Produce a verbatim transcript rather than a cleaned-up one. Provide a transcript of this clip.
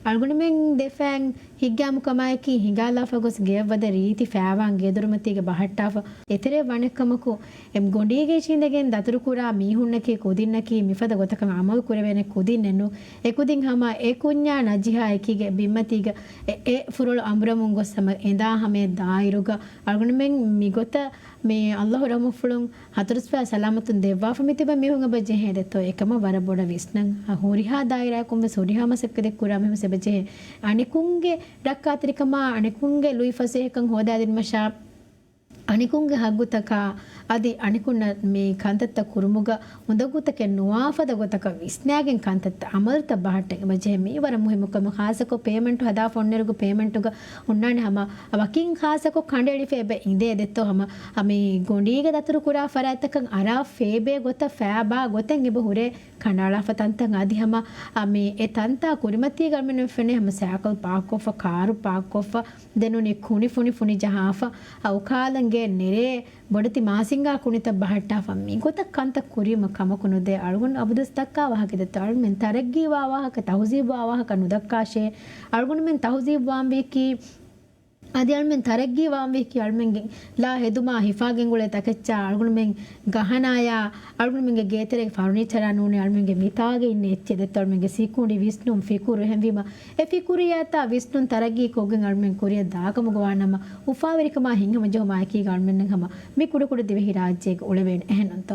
އަޅުގަނޑުމެން ދެފައިން ހިތްގައިމު ކަމާއެކީ ހިނގާލާފަ ގޮސް ގެޔަށް ވަދެ ރީތި ފައިވާން ގެދޮރުމަތީގަ ބަހައްޓާފަ އެތެރެ ވަނެއްކަމަކު، އެ ގޮނޑީގައި އިށީނދެގެން ދަތުރުކުރާ މީހުންނަކީ ކުދިންނަކީ މިފަދަ ގޮތަކަށް އަމަލު ކުރެވޭނެ ކުދިންނެއް ނޫން. އެ ކުދިން ހަމަ އެ ކުންޏާ ނަޖިހާ އެކީގެ ބިންމަތީގަ އެ، އެ ފުރޮޅު އަނބުރަމުން ގޮސް ހަމަ އެނދާ ހަމަ އެ ދާއިރުގަ އަޅުގަނޑުމެން މިގޮތަށް މި އައްލާހު ރަޙްމަތްފުޅުން ހަތަރުސްފައި ސަލާމަތުން ދެއްވާފަ މިތިބަ މީހުން އެބަ ޖެހޭ ދެއްތޯ އެކަމަށް ވަރަށް ބޮޑަށް ވިސްނަން. އަ، ހުރިހާ ދާއިރާއަކުން ވެސް ހުރިހާ މަސައްކަތެއް ކުރާ މީހުން ވެސް އެބަ ޖެހޭ. އަނެކުންގެ ރައްކާތެރިކަމާ، އަނެކުންގެ ލުއިފަސޭހަކަން ހޯދާދިނުމަށާ، އަނެކުންގެ ހައްގުތަކާ، އަދި އަނެކުންނަށް މި ކަންތައްތައް ކުރުމުގަ އުނދަގޫތަކެއް ނުވާފަދަ ގޮތަކަށް ވިސްނާގެން ކަންތައްތައް އަމަލުތައް ބަހައްޓަން އެބަ ޖެހޭ. މީ ވަރަށް މުހިއްމު ކަމެއް. ޚާއްޞަކޮށް ޕޭމެންޓު ހަދާފަ އޮންނައިރުގަ ޕޭމެންޓުގަ އޮންނާނެ ހަމަ ވަކިން ޚާއްޞަކޮށް ކަނޑައެޅިފަ އެބަ އިނދޭ ދެއްތޯ ހަމަ އަ، މި ގޮނޑީގަ ދަތުރު ކުރާ ފަރާތްތަކަށް އަރާ ފޭބޭ ގޮތަށް ފައިބާ ގޮތެއް އެބަ ހުރޭ ކަނޑައަޅާފަ ތަންތަން އަދި ހަމަ އަ، މި އެ ތަންތާ ކުރިމަތީގަ އަޅުމެންނަށް ފެނޭ ހަމަ ސައިކަލް ޕާކްކޮށްފަ، ކާރު ޕާކްކޮށްފަ، ދެން ނޫނީ ކުނި ފުނި ފުނި ޖަހާފަ، އަ، އުކާލަން ގެ ނެރޭ ބޮޑެތި މާސިންގާ ކުނިތައް ބަހައްޓާފަ މިގޮތަށް ކަންތައް ކުރީމަ ކަމަކު ނުދޭ. އަޅުގަނޑު އަބަދުވެސް ދައްކާ ވާހަކަ ދެއްތޯ އަޅުމެން ތަރައްގީވާ ވާހަކަ، ތަހުޒީބުވާ ވާހަކަ ނުދައްކާށޭ. އަޅުގަނޑުމެން ތަހުޒީބުވާންވީކީ އަދި އަޅުމެން ތަރައްގީވާންވީކީ އަޅުމެންގެ ލާ ހެދުމާ ހިފާގެންގުޅޭ ތަކެއްޗާ އަޅުގަނޑުމެން ގަހަނާޔާ އަޅުގަނޑުމެންގެ ގޭތެރޭގެ ފަރުނީޗަރާ ނޫނީ އަޅުމެންގެ މިތާގަ އިންނަ އެއްޗެއް ދެއްތޯ އަޅުމެންގެ ސިކުނޑި ވިސްނުން ފިކުރު އެހެންވީމަ އެ ފިކުރިއްޔާތާ ވިސްނުން ތަރައްގީ ކޮށްގެން އަޅުމެން ކުރިއަށް ދާކަމުގަ ވާނަމަ އުފާވެރިކަމާ ހިތްހަމަޖެހުމާ އެކީގަ އަޅުމެންނަށް ހަމަ މި ކުޑަކުޑަ ދިވެހިރާއްޖޭގަ އުޅެވޭނެ އެހެންނޫންތޯ؟